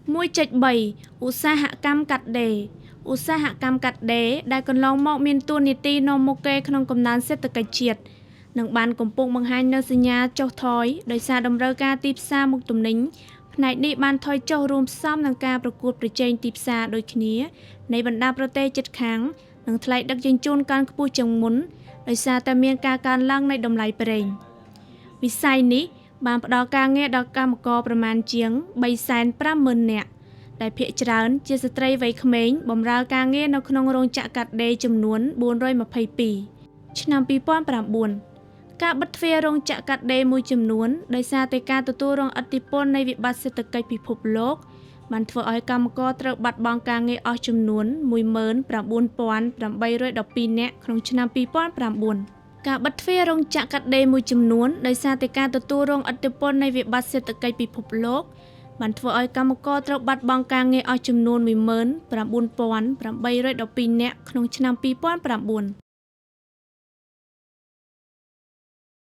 1.3 ឧស្សាហកម្មកាត់ដេរឧស្សាហកម្មកាត់ដេរដែលកន្លងមកមានតួនាទីនាំមុខគេក្នុងកំណើនសេដ្ឋកិច្ចជាតិ និងបានកំពុងបង្ហាញនូវសញ្ញាចុះថយដោយសារតម្រូវការទីផ្សារមុខទំនិញផ្នែកនេះបានថយចុះរួមផ្សំនឹងការប្រកួតប្រជែងទីផ្សារដូចគ្នានៃបណ្ដាប្រទេសជិតខាងនិងថ្លៃដឹកជញ្ជូនកើនខ្ពស់ជាងមុនដោយសារតែមានការកើនឡើងនៃតម្លៃប្រេងវិស័យនេះបានផ្ដល់ការងារដល់កម្មករប្រមាណជាង350,000នាក់ដែលភាគច្រើនជាស្ត្រីវ័យក្មេងបម្រើការងារនៅក្នុងរោងចក្រកាត់ដេរចំនួន422ឆ្នាំ2009ការបិទទ្វាររោងចក្រកាត់ដេរមួយចំនួនដោយសារតែការទទួលរងឥទ្ធិពលនៃវិបត្តិសេដ្ឋកិច្ចពិភពលោកបានធ្វើឲ្យកម្មករត្រូវបាត់បង់ការងារអស់ចំនួន19,812នាក់ក្នុងឆ្នាំ2009ការបិទទ្វាររោងចក្រកាត់ដេរមួយចំនួនដោយសារតែការទទួលរងឥទ្ធិពលនៃវិបត្តិសេដ្ឋកិច្ចពិភពលោកបានធ្វើឲ្យកម្មករត្រូវបាត់បង់ការងារអស់ចំនួន19,812នាក់ក្នុងឆ្នាំ2009។